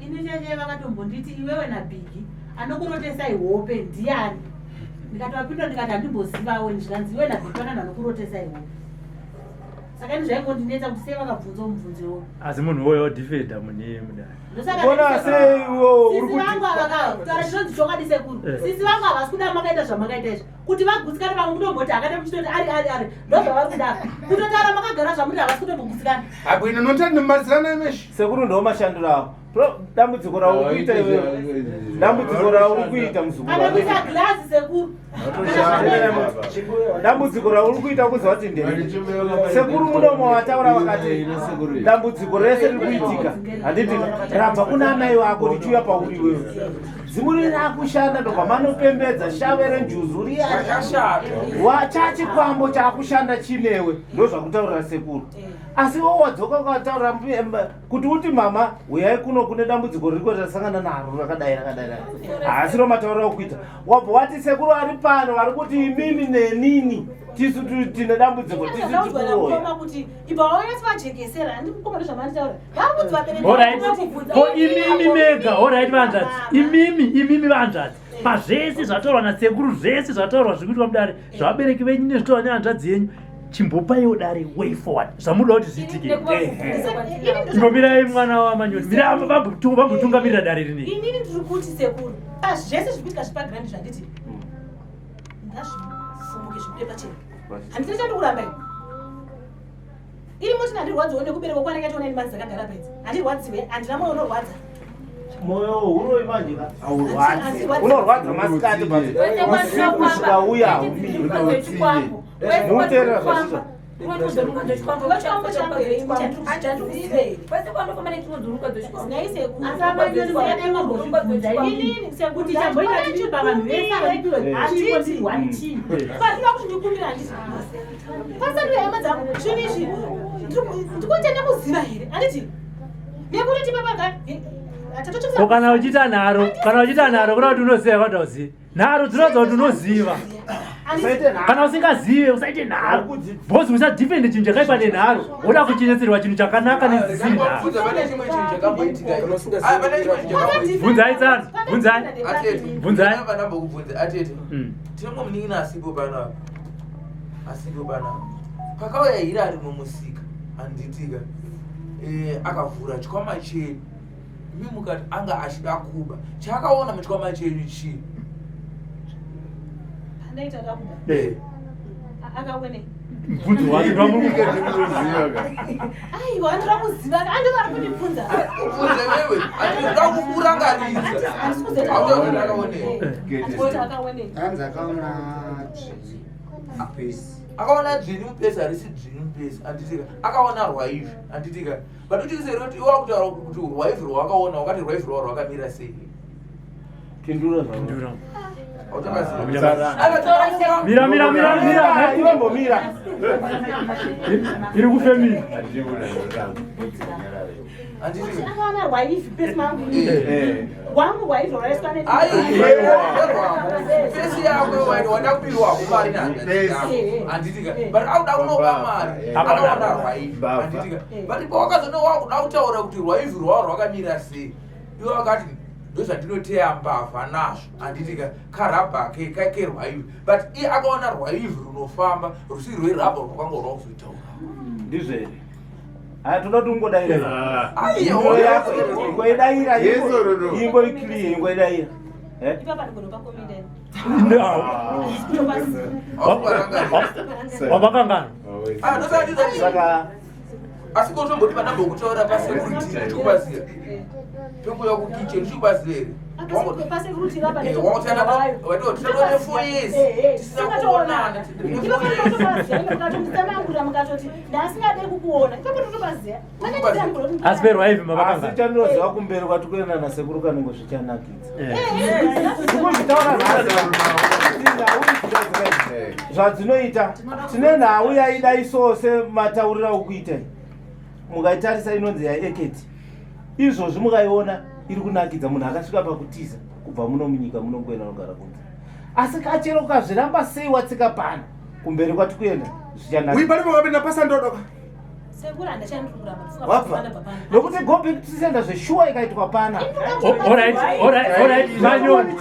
Ini cheche vakatombonditi iwewe nabhigi anokurotesai hope ndiani ndikatovapindura ndikati handimbozivawo ini zvikanzi iwe nabhigi pananhu anokurotesai hope saka ini zvaingondinetsa kuti sei vakabvunzawo mubvunzo iwowo Asi munhu uwoyo wadhifenda mune mudare. Ndosaka Bona ndati sei iwo uri sisi kuti vangu ava kutaura chinonzi chokwadi sekuru Eh. sisi vangu havasi kuda makaita zvamakaita izvi kuti vagutsikane pamwe kutomboti akati muchitoti ari ari ari ndozvavari kuda kutotaura makagara zvamuti havasi kutombogutsikana Abwino notani nomazirana emeshi. Sekuru ndo mashandiro avo. Dambudziko rauri kuita iwewe. Dambudziko rauri kuita muzukuru. kana kuisa girazi sekuru Dambudziko rauri kuita kuziva kuti nderi. Sekuru mudomo wataura vakati dambudziko rese riri kuitika handiti rabva kuna amai vako richiuya pauri iwewe. Dzimu riri rakushanda ndobva manopembedza shave renjuzu riya wachachikwambo chaakushanda chinewe ndozvakutaurira sekuru asi iwe wadzoka ukataura kuti uti mama uyai kuno kune dambudziko ririko rasangana naro rakadai rakadai rakadai. Haasi ro matauriro okuita wabva wati sekuru ari pano vari kuti imimi nenini tisu tine dambudziko tisu Zvakaudzwa tikuroya namukoma kuti ibva wauya vajekesera handi mukoma ndozvamanditaura vari kuti Alright. vabereki Ko imimi mega, alright vanzvadzi. Imimi, imimi vanzvadzi. Pazvese zvataurwa nasekuru, zvese zvataurwa zviri kuitwa mudare, zvavabereki venyu nezvitaurwa nehanzvadzi yenyu, chimbopaiwo dare way forward. Zvamunoda kuti zviitike. Imbomirai mwana waManyoni. Mirai vambotungamirira dare rineri. Inini ndiri kuti sekuru pazvese zviri kuitika zvepagirandi zvanditi ngazvi ngazvifumuke zvibude pachena. Handisina chandikuramba ini. Iri moti handirwadziwe nekuberekwa kwanakaita ona ini dzakagara pedzi. Handirwadziwe, handina moyo unorwadza. Moyo huroi manje ka haurwadzi. Unorwadza masikati but usiku zvikauya haumiri. Muteerera zvazvizvo. Ko kana uchiita nharo, kana uchiita nharo kuda kuti unoziva kwati hauzivi. Nharo dzinoratidza kuti unoziva. Kana usingazive usaite nharo. Because usadefende chinhu chakaipa nenharo. Woda kuchinetserwa chinhu chakanaka nezvisiri nharo. Bvunza pane chimwe chinhu chakamboitika. Ah, pane chimwe chinhu chakamboitika. Bvunzai tsano, bvunzai. Atete. Bvunzai. Ndambokubvunza atete. Tine mumwe munin'ina asipo panapa. Asipo panapa. Pakauya hira ari mumusika handitika. Eh, akavhura chikwama chedu. Imi mukati anga achida kuba. Chaakaona muchikwama chenyu chii? Pandaita ndakuba. Eh. Akawene. Mubvunzo wacho ndamuri Aiwa, andira kuziva, andira vari kundibvunza. Kubvunza iwewe. Andinoda kukurangaridza. Hautauri akaonei. Handikuti akaonei. Hanzi akaona dzvinyu mupesi. Akaona dzvinyu mupesi harisi dzvinyu mupesi handitika. Akaona rwaivhi handitika. But uchiseri kuti iwe wakutaura kuti rwaivhi rwawakaona wakati rwaivhi rwao rwakamira sei? Pindura zvako. Hautakaziva. Mira, mira, mira, mira. Iwe mbomira. Iri kufemira. Akaona rwaivhi pesi mangu. Eh. Wangu rwaivhi rwakaiswa ne. Pesi yako waiti wandakupirwako mari handitika but akuda kunoba mari akaona rwaivhi handitika but pawakazona wakuda kutaura kuti rwaivhi rwao rwakamira sei iwe wakati ndozvandinoteya mbavha nazvo handitika karabha kerwaivhi but iye akaona rwaivhi runofamba rusiri rwerabha rwakanga rwakuzoitaura Ndizvo here? Haya toda kuti ungodaira. Aiwa. Ingo yako ingoidaira Yes or no? ingori clear ingoidaira. Eh? Ipapa ndinopa komenda. Wabakangana. Saka asi kotomboti pandambokutaura pasecurity ndichikubatsira pekuuya kukichen ndichikubatsira here Pasecurity rapa Eh, wakutana 4 years tisina kuonana mukatonditsanangura mukatoti ndasingade kukuona ipapo totopaziya Asi perwaivhi asi mabakangana. chandinoziva kumberi kwati kuenda nasekuru kanenge zvichanakidza. Tikuzvitaura nhasi nhau idzi zvadzinoita tine nhau yaida isowo sematauriro okuita mukaitarisa inonzi yaeketi izvozvi mukaiona iri kunakidza munhu akasvika pakutiza kubva muno munyika muno kuenda nogara kunze asi kachero ukazviramba sei watsika pano kumberi kwati kuenda Uyu pari pakapinda pasandodoka. sekuru handachandikuramba wabva nokuti go back to sender zveshuwa ikaitwa pana Alright, alright, alright. Manyoni,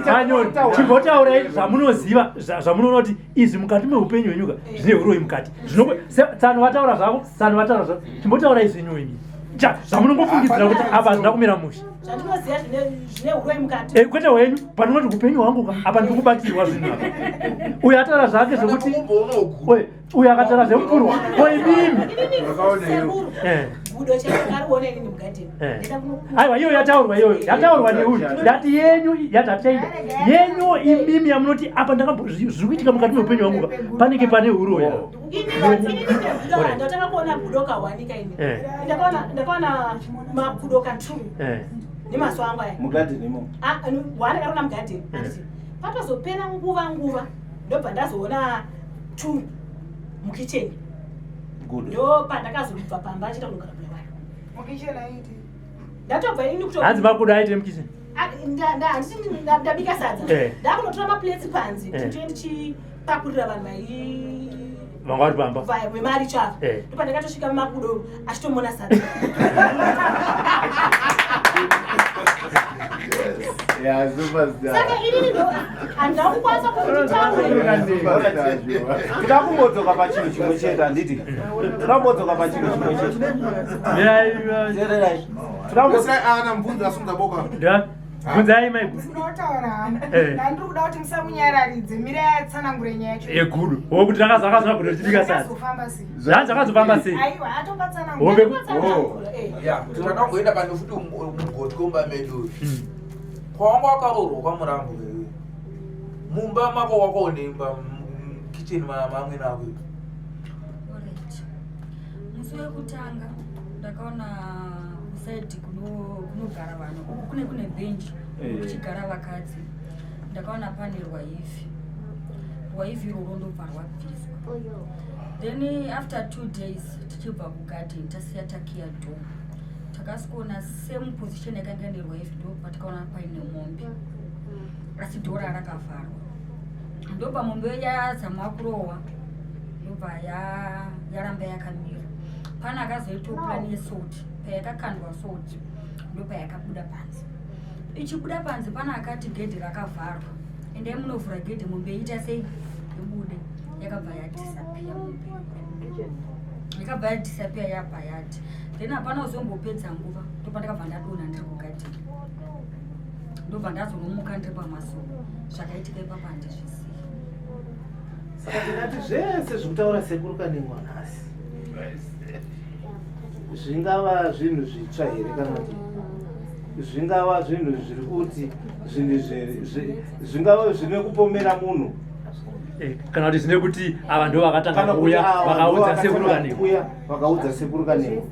Manyoni, chimbotaurai zvamunoziva zvamunoona kuti izvi mukati meupenyu hwenyuka zvine uroyi mukati. Zvino tsano vataura zvavo, tsano vataura zvavo. Chimbotaurai zvenyu imi. Ja, zvamunongofungidzira kuti apa hazvina kumira mushe. zvandinoziva zvine uroyi mukati Eh, kwete hwenyu, panonoti upenyu hwangu ka, apa ndiri kubatirwa zvinhu apa. Uyu ataura zvake zvekuti Oye, uyu akataura zvemupurwa. Ko imimi. Sekuru, Eh. gudo chairo ngarione inini mugadheni Eh. ndida kunokuwa Aiwa iyo yataurwa iyoyo yataurwa neuyu ndati yenyu yatataida yenyu imimi yamunoti apa ndakambo zviri kuitika mukati meupenyu hwangu ka panenge pane uroya inini negudo ndatanga kuona gudo kawanika ini Eh. ndakaona magudo ka2 Eh. nemaso angu aya mugadheni imomo Ah, one ndakaona mugadheni handiti patozopera nguva nguva ndobva ndazoona two mukicheni gudo ndo pandakazobva pamba achiita kunogara bulawayo Mukicheni aiti. ndatobva ini kuto hanzi makudo aite mukicheni Ah, handiti ndabika sadza Eh. ndakunotora maplates panze Eh. nditoe ndichipakurira vanhu vai vanga vari pamba vemari chavo Eh. ndopandakatosvika mumakudo achitomona sadza Yeah, superstar. saka inini ndo handina kukwanisa kuti nditaure toda kumbodzoka pachinhu chimwe chete handiti toda kumbodzoka pachinhu chimwe chete Teererai. Toda kumbo- Ana mubvunzi asumudza boka. Bvunzai maiguru. Unotaura hangu. Eh. Ndandiri kuda kuti musamunyararidze. Mirai atsanangure nyaya yacho. Yegudo. Wokuti rakazakazona gudo richibika sadza. Zvakazofamba sei? Zvanzi zvakazofamba sei? Aiwa, atopatsanangura. Hombe. Ya, takangoenda pano futi mugotwe mumba medu. Kwawanga wakaroorwa kwamurambo wewe. Mumba mako wakaone imba kitchen mamwene ako. Alright. Musi wekutanga ndakaona kusaidi kunogara vanhu uku kune kune bhenji Eh. kuchigara vakadzi ndakaona pane rwaivhi rwaivhi irworwo ndobva rwabviswa then after 2 days tichibva kugarden tasiya takiya door takasikuona same position yakanga ine rwaivhi ndobva tikaona paine mombe asi dhora rakavharwa ndobva mombe yazama kurohwa ndobva yaramba yakamira pane akazoitawo plan yesalt payakakandwa salt ndobva yakabuda panze ichibuda panze pane akati gedhi rakavharwa endai munovhura gedhi mombe iita sei ibude yakabva yadisappear mombe yakabva yadisappear yabva yati then hapana kuzombopedza nguva ndopa ndakabva ndadonha ndiri kugadheni ndobva ndazonomuka ndiri pamasuo zvakaitika ipapo handizvizivi. Saka tingati zvese zvekutaura sekuru Kanengwa nhasi zvingava zvinhu zvitsva here, kana kuti zvingava zvinhu zviri kuti zvinhu zvingava zvine kupomera munhu? Kana kuti zvine kuti ava ndo vakatanga Kana kuti kuuya ava ndo vakaudza sekuru vakatanga Kanengwa. kuuya vakaudza sekuru Kanengwa.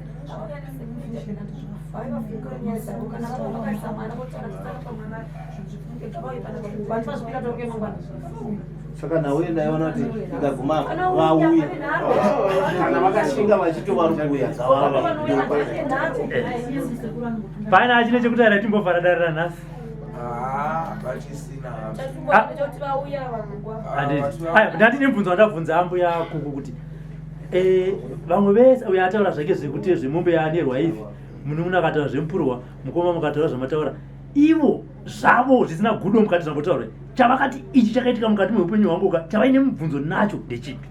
Saka nhau ndaiona kuti ikaguma apa vauye, kana vakashinga vachiti vari kuuya, ngavauye. Pane achine chekutaura timbovhara dare ranhasi? Ah, pachisina. Handiti. Aya, ndati mubvunzo wandabvunza ambuya kuku kuti vamwe vese, uyo ataura zvake zvekuti zvemombe yanerwa ivi, munun'una akataura zvemupurwa, mukoma mukataura zvamataura, ivo zvavo zvisina gudo mukati zvambotaura, chavakati ichi chakaitika mukati meupenyu hwangu ka chavaine mubvunzo nacho ndechipi?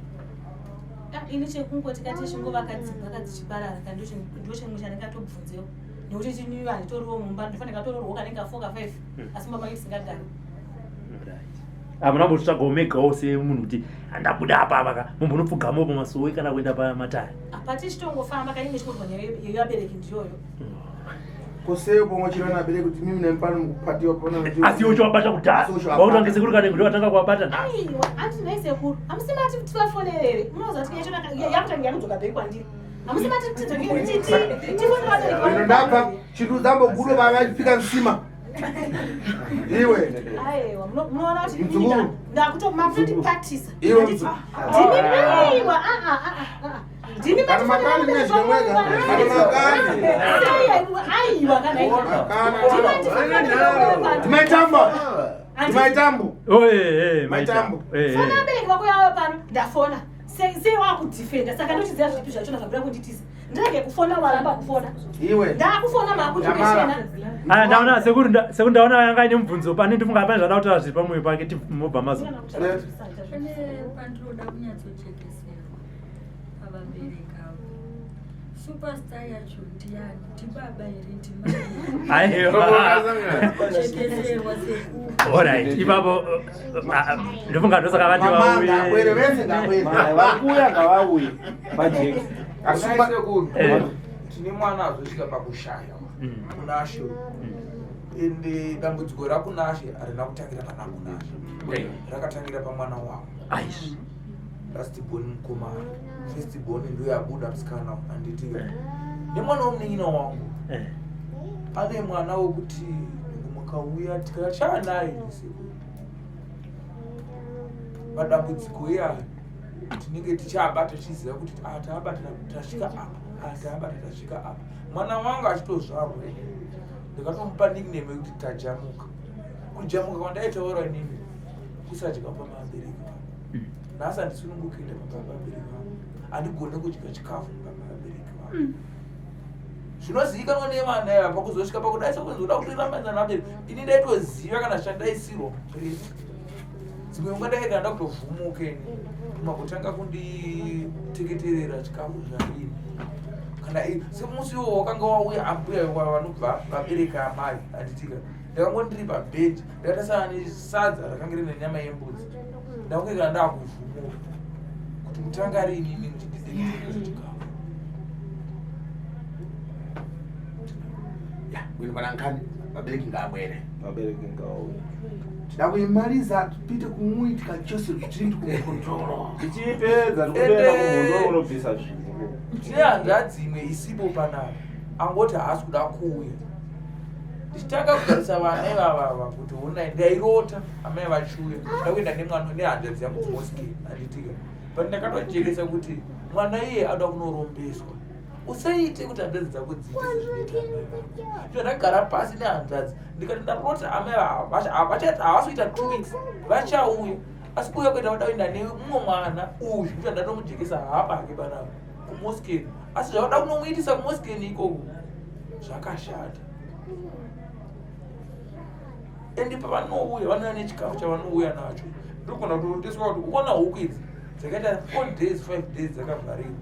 Ah, ini chekungoti kati chingovaka dzimba kadzichiparara ka ndo chimwe chandingatobvunzewo, nekuti tini handitoriwo mumba, ndofanira katororwo kanenge ka 4 ka 5 asi mumba make tisingagari. Hamuna kumbotsvagawo megawo semunhu kuti handabuda apa apa ka mumbonopfugamawo pamasuo kana kuenda pamatare? Apa tichitongofamba kainge chikorwa nyaya yevabereki ndiyoyo. Koseyo pomwe chiro nabereki kuti mimi nempano mukupatiwa pano. Asi iwe uchavabata kudhara, wakutange sekuru Kanengo ndo vatanga kuvabata nhasi? Aiwa, anti nhai sekuru, hamusi mati tivafonerere? Munoziva kuti yacho yakutanga yakudzoka bei kwandiri. Hamusi mati tidzokere tifonere vabereki? Ino ndabva chinduzambo gudo vavachipika nsima iwe. Aiwa, munoona kuti Mzukuru. ndakuto makutondipatisa. Iwe mzukuru. Ndimi, aiwa, ah, ah, ah, ah. Ndimi. Kana makani nezvimwega, kana makani. Aiwa, kana Maitambo, maitambo. Maitambo. Fona abereki vako yavo pano, ndafona sei wakudhifenda, saka ndochiziva zvipi zvachona zvabuda kunditiza. Ndirege kufona, waramba kufona. Iwe. Ndakufona makundipeshena. Aya, ndaona sekuru sekuru, ndaona yanga ine mubvunzo pane, ndifunga pane zvada kutaura zviri pamwoyo pake, mobva mazo. Pane pandinoda kunyatsochekeserwa pavabereki avo. Superstar yacho ndiani? Ndibaba here, ndimai? Aiwa. Chekeserwa sekuru. Alright, ipapo ndofunga ndosaka vati Mama, ngakwere vese, ngakwere. Vakuuya ngavauye pajeki. Asi sekuru, tine mwana azosvika pakushaya, Kunashe. Ende dambudziko raKunashe harina kutangira pana Kunashe, rakatangira pamwana wavo last born, mukomana. First born ndo yabuda musikana, handiti? Nemwana womunin'ina wangu ane mwana wekuti mukauya tikachanaye sekuru, madambudziko iyayo tinenge tichiabata tichiziva kuti ah, taabata tasvika apa, ah, taabata tasvika apa. Mwana wangu achitozvarwa ndikatomupa nickname yekuti Tajamuka. Kujamuka kwandaitaura inini kusadya pamabereki vangu. Nhasi handisununguki kuenda pamba pavabereki vangu, handigone kudya chikafu pamba pavabereki vangu. Zvinozivikanwa nevana ava pakuzosvika pakudai sekunzi uda kutorambanza nabereki. Ini ndaitoziva kana chandaisirwa plate, dzimwe nguva ndaita nda kutovhumuka ini makutanga kunditeketerera chikafu zvarini kana semusi iwo wakanga wauya ambuya vanobva vabereka amai, handitika? Ndakangoti ndiri pabed ndakatasana nesadza rakange rine nyama yembudzi. Ndakunge ndakuvhumuka kuti kutanga rini ini kuti ndidekutengesa chikafu. Ya, bwino panankani vabereki ngaabwere. Vabereki ngaauye. Tida kuimaliza tipite kumui tikachose zvitiri kumukondoro. Tichipedza tikutoenda kumhondoro unobvisa zvinhu. Tine hanzvadzi imwe isipo panapa angoti haasi kuda kuuya. Ndichitanga kugarisa vana ivavava kuti honai ndairota amai vachiuya ndakuenda nemwana nehanzvadzi yangu kumosque handitika but ndakatojeresa kuti mwana iye anoda kunorombeswa usaite kuti hanzvadzi dzako dziite sezvinoita amai vako ndo ndagara pasi nehanzvadzi ndikati ndarota amai havasi kuita two weeks vachauya asi kuuya kuita vada kuenda nemumwe mwana uyu ndicho ndatomujekesa haapake panapa kumoskeni asi zvavada kunomuitisa kumoskeni ikoko zvakashata and pavanouya vanouya nechikafu chavanouya nacho ndogona kutoteswa kuti uona huku idzi dzakaita four days five days dzakavharirwa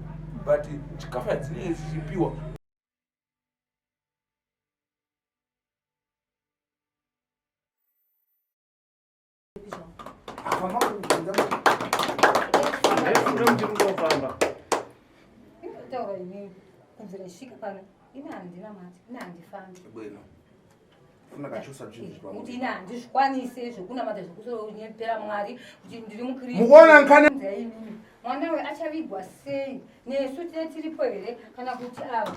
but chikafu chadzinenge dzichipiwa Taura inini kubvira ndisvika pano ini handina mati ini handifambi Bwino. Funa kachosa zvinhu kuti ini handizvikwanise zvekunamata zvekunyepera Mwari kuti ndiri mukristu. Mukuona nkane- Inini, mwana uyu achavigwa sei nesu tine tiripo here kana kuti ava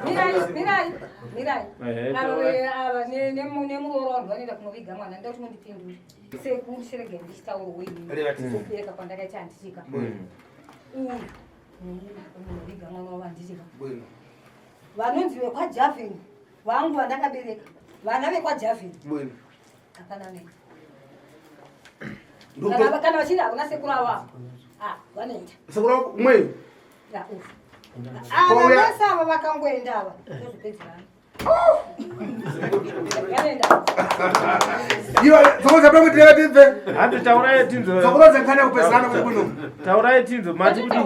mirai mirai mirai Ehe, ava taura. ava nemuroora wangu vanoenda kunoviga mwana ndoda kuti mundipindure sekuru chirege ndichitaurwo inini Reva tisi. kubereka kwandakaita handitika Mm. uyu munoviga mwana wavo handitika Bwino. vanonzi vekwaJavin vangu vandakabereka vana vekwaJavin Bwino. hapana nei Ndoko- kana vachindi hakuna sekuru ava ah vanoenda Sekuru wako mweyo. Ya, ufu. Ava Kouya- vese ava vakangoenda ava tozopedzerana vanoenda. Iwe dzokodza pamwe tinenge tibve. Handi taurai tinzo. Dzokodza nkhani yakupesana kuti bwino. Taurai tinzo mati kuti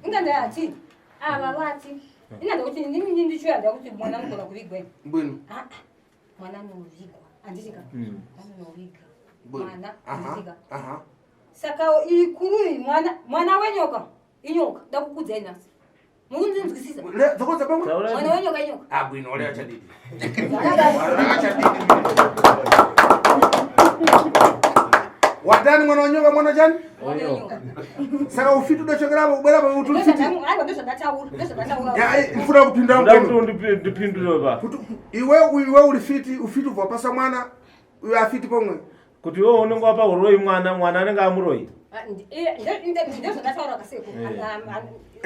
inga ndayati ava vati ina ndakuti inini ndichiuya ndakuti mwana anogona kuvigwa ini. Bwino. Ah, ah, mwana anovigwa handitika anonoviga Bwino. mwana Aha. handitika Aha. saka ikuru iyi mwana mwana wenyoka inyoka ndakukudzai nhasi mukundinzwisisa Dzokodza pamwe. mwana wenyoka inyoka Ah bwino ole achadidi. Watani mwana wanyoka mwana chani? Saka ufiti udochokera apo ubwera pa kuti ufiti. Aiwa ndozvandataura ndozvandataura. Ya, eh, ndifuna kupindura Ndoda mkwenu. kuti undipindure pa. Iwe iwe uri fiti, ufiti ubva wapasa mwana uyo afiti pomwe. Kuti iwe unenge wapa uroyi mwana, mwana anenge amuroyi. Ndozvandataura kaseku.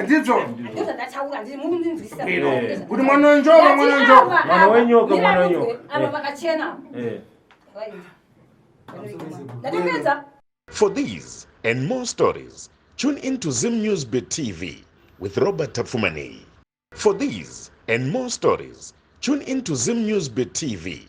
Ndizvo. Ndozvandataura ndiri mukundinzwisisa. Kuti mwana wenjoka mwana wenjoka. Mwana wenyoka, mwana wenyoka. Ava vakachena. Eh. Vaenda. Ndatopedza. For these and more stories, tune in to Zim News Bit TV with Robert Tafumani. For these and more stories, tune in to Zim News Bit TV.